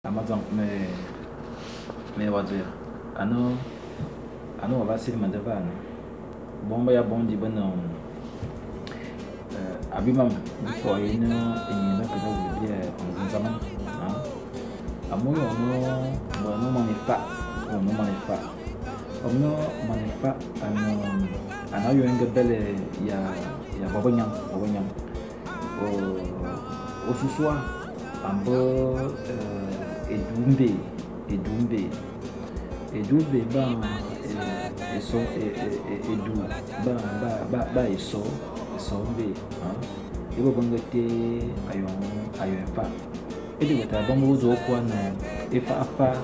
Moadzang, me ye wa dzô ya? Ane ane wa va sili ma de va ane bong be y'abong di be ne abim mam bi wa yen éning da ke da wule biè zen zaman. Amu éyong ô ne moan éfakh, ô ne moan éfakh, ô ne moan éfakh ane ayong é nge bele ya bobenyang. Ôsusua a mbe édu mvé édu ba éso mvé é bôt be nge té ayong éfakh. Éde betara bong be dzô ôkua naa éfakh faa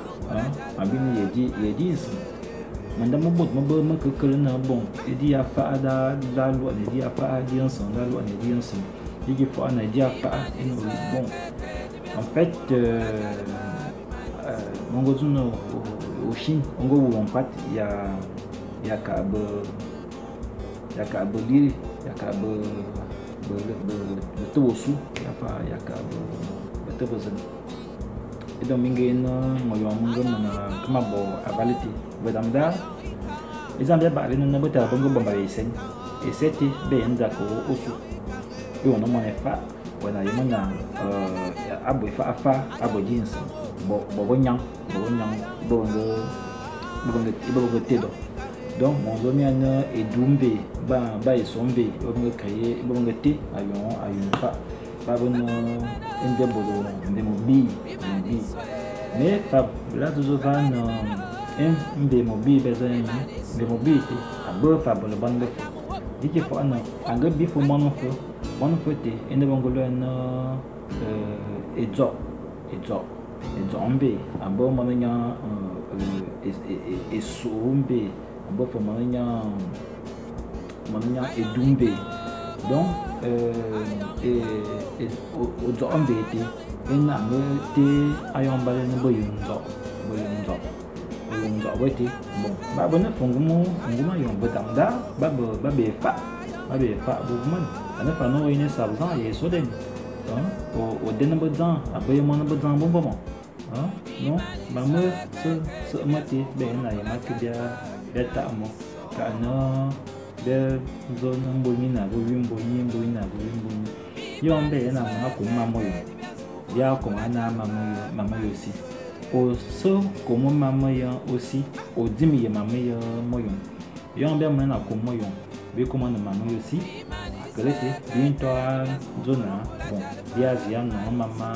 abim ye édi nseng. Menda me-bôt me be me ke kele naa bon édi ya fakh da luane édi ya fakh di nseng da luane édi nseng. Nge ki fo'a naa édi ya fakh é ne bon. En fait, me nga dzô naa ôchiñ ô nga wulu nkwat ya k'a belighi, ya k'a be tebe ôsu ya k'a be tebe zen. Édong mi nga yen meyong me nga mana ke ma bo aval té. Ve dam da, é dzam bia baghle é ne naa betara be nga bo mbare ésèñ. Ésè té be yen dzakh ôsu. Éyong ô ne moan éfakh, wa yem naa a bo éfakh faa, a bo édi nseng. Bobenyang é bôt be nga té do. Donc, ma dzô mia naa édu mvé ba éso mvé é bôt be nga créer, é bôt be nga té ayong éfakh ba be ne é nda bôt mbem ôbii. Mais fab bera dzô va naa mbem ôbii be dzô nye, mbem ôbii té a be fe abele boan befe. Nge ki fo'a naa a nge bi fe moan mfe té é ne be nga luè naa édzok mvé a mbe moan-nyang éso mvé a mbe fe moan-nyang édu mvé. Donc ôdzok mvé té é ne a nge té ayong ba lene beyeng ndzok beté bon ba be ne fe ngum ayong ve dam da ba be éfakh be vuman ane fe ane ô yen ésa zang ya éso dèñ ô dene bedzang a be ye moan bedzang be mvomo non mam mese meté be yen ayem ake bia tak mo ka naa bia dzô naa mbo nyi naa be wi mbo nyi mbo nyi naa be wi mbo nyi éyong be yen naa môr a kômô mam meyong bia kômô naa mam me y'ôsi ô se kômô mam me y'ôsi ô dzimi ye mam me y'meyong éyong bia mane kômô meyong bi kômô mam me y'ôsi akele té bi nto dzô naa bon bia zia nong mam ma.